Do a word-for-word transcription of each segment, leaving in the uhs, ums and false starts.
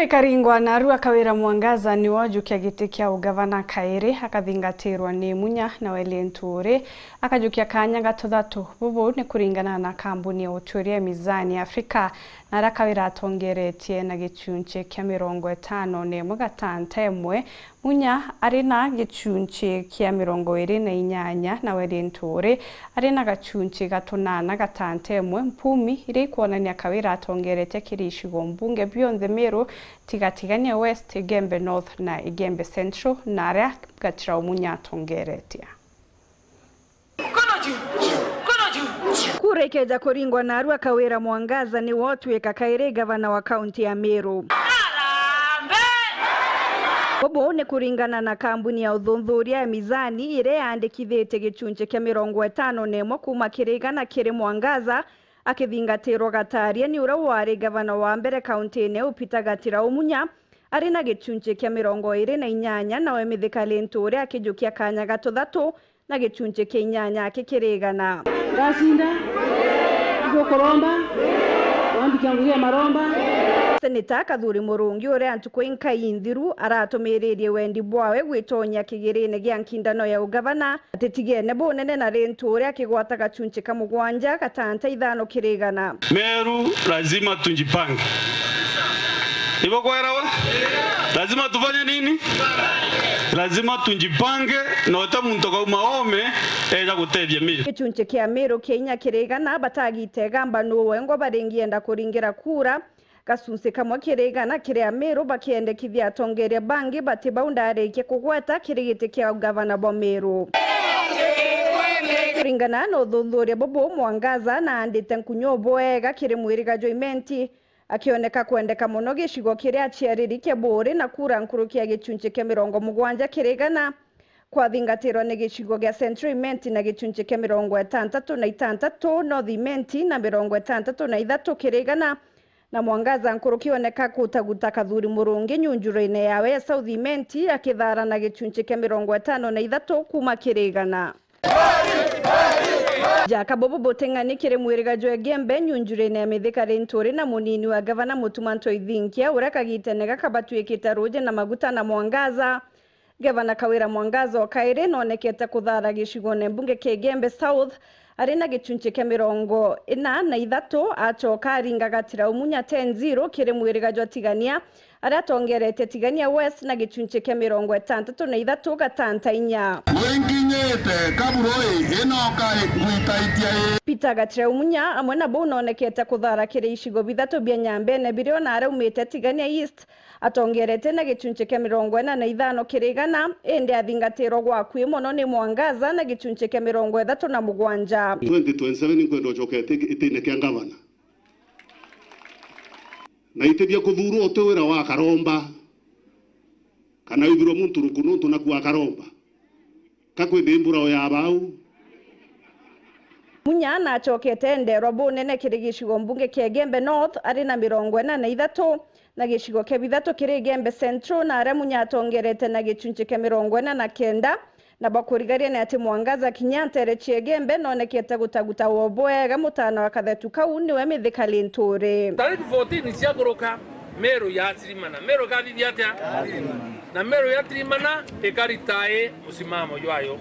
Ikaringwa narua Kawira Mwangaza niwe ujukia giti kia ugavana kairi, akathingatirwa ni Munya na Welly Nturi, akajukia kanya ga tuthatu. Bubu ni kuringana na kambuni ya utuiria ya Mizani Africa, na aria Kawira atongeretie na gicunchi kia mirongo itano na imwe gatanta imwe, Munya ari na gicunchi kia mirongo iri na inyanya, na Welly Nturi ari na gacunchi ga tunana gatanta imwe. Mpumi iria ikwonania Kawira atongerete kiri icigo mbunge bionthe Meru, tiga Tigania West, Igembe North na Igembe Central, na aria Gachira Munya atongeretie. Kura ikeja kuringwa narua, Kawira Mwangaza niwe utuika kairi gavana wa kaunti ya Meru. Bubu ni kuringana na kambuni ya uthunthuria ya Mizani, iria yaandikithitie gicunchi kia mirongo itano na imwe kuuma kiri igana kiri Mwangaza, akithingatirwa gataria ni uria wari gavana wa mbere kauntine iu, Peter Gatirau Munya, ari na gicunchi kia mirongo iri na inyanya, nawe Mithika Linturi akijukia kanya ga tuthatu na gicunchi kia inyanya akikirigana. Ndacinda, ndukuromba, wambikia ngugi ya maromba. Seneta Kathuri Murungi, uria ntuku inkai inthiru aratumiririe wendi bwawe gwitonyia kigirine gia nkindano ya ugavana, atitigene bunene na Linturi akigwata gacunchi ka mugwanja gatanta ithano kirigana. Meru lazima tujipange. Ibo kwerawa? Lazima tufanye nini? Lazima tujipange, na uta muntu kauma ome eja gutethia Meru. Gicunchi kia Meru kia inya kirigana batagite gamba nu wengwa baringienda kuringira kura. Gacunchi kamwe kirigana kiri Ameru bakiendekithia atongeria bangi bati bau ndarikia kugweta kiri giti kia ugavana bwa Meru. Kuringana na uthunthuria bubu, Mwangaza naandite nkunyu bwega kiri mwiriga jwa Imenti, akioneka kwendeka mono gicigo kiria aciariri kia Buuri na kura nkuruki ya gicunchi kia mirongo mugwanja kirigana. Kwathingatirwa ni gicigo gia Central Imenti na gicunchi kia mirongo itantatu na itantatu, North Imenti na mirongo itantatu na ithatu kirigana, na Mwangaza nkuruki oneka kutaguta Kathuri Murungi nyunjurine yawe ya South Imenti akithara na gicunchi kia mirongo itano na ithatu kuuma kirigana. Jaka bubu buting'ani kiri mwiriga jwa Igembe nyunjurine ya Mithika Linturi na munini wa gavana Mutuma Ntoithinkia, uria kagitene gaka batuikite ruuji na maguta na Mwangaza. Gavana Kawira Mwangaza o kairi noonekete kuthara gicigone mbunge kia Igembe South, ari na gicunchi kia mirongo ina na ithatu, acoka aringa Gatirau Munya ten zero kiri mwiriga jwa Tigania, aria atongeretie Tigania West na gicunchi kia mirongo itantatu na ithatu gatanta inya. Winkinyite kaburoi inoka ngwitaitia i. Peter Gatirau Munya amwe na bau noonekete kuthara kiri icigo bithatu bia Nyambene birio na araumite Tigania East, atongerete na gicunchi kia mirongo ina na ithano kiri igana, indi athingatirwa gwa akui mono ni Mwangaza na gicunchi kia mirongo ithatu na mugwanja. Twenty twenty-seven nkwenda ucoke iti-, itine kia ngavana. Na itibia kuthurwa uti wira wa akaromba, kana withirwe muntu ruku nontu naku akaromba. Ka kwindi mbura o ya bau? Munya nacokete enderwa bunene kiri gicigo mbunge kia Igembe North ari na mirongo ina na ithatu, na gicigo kia bithatu kiri Igembe Central, na aria Munya atongerete na gicunchi kia mirongo ina na kenda. Na bakurigaria ni ati Mwangaza kinya ntere cia Igembe nonekete gutaguta wo bwega mutana wa kathetu kau niwe Mithika Linturi. Tariki fourteen ciakuruka, Meru yatirimana. Meru ikathithia atia? Na Meru yatirimana, ikarita i musimamo jwayo.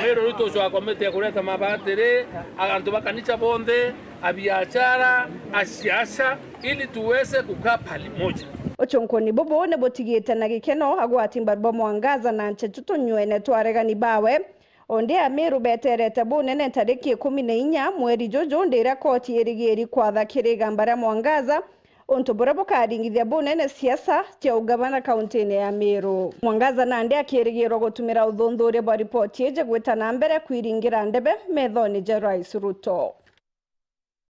Meru riu tucwaa komiti ya kureta mabatiri, agantu ba kanisa bonthe, abiashara, asiasa, ili tuweze kukaa pahali moja. Ucunkuni bubu ni butigite na gikeno agwati mbaru ba Mwangaza na nchechu tunywene twa aregani bawe. Ondi Ameru beterete bunene tariki ikumi na inya mweri juju, ndiria koti irigiri kwatha kiri igamba ria Mwangaza untu buria bukaringithia bunene siasa cia ugavana kauntine ya Meru. Mwangaza nandi akirigirwa gutumira uthuthuria bwa ripoti iji gwita na mbere kwiringira ndebe methoni ja Rais Ruto.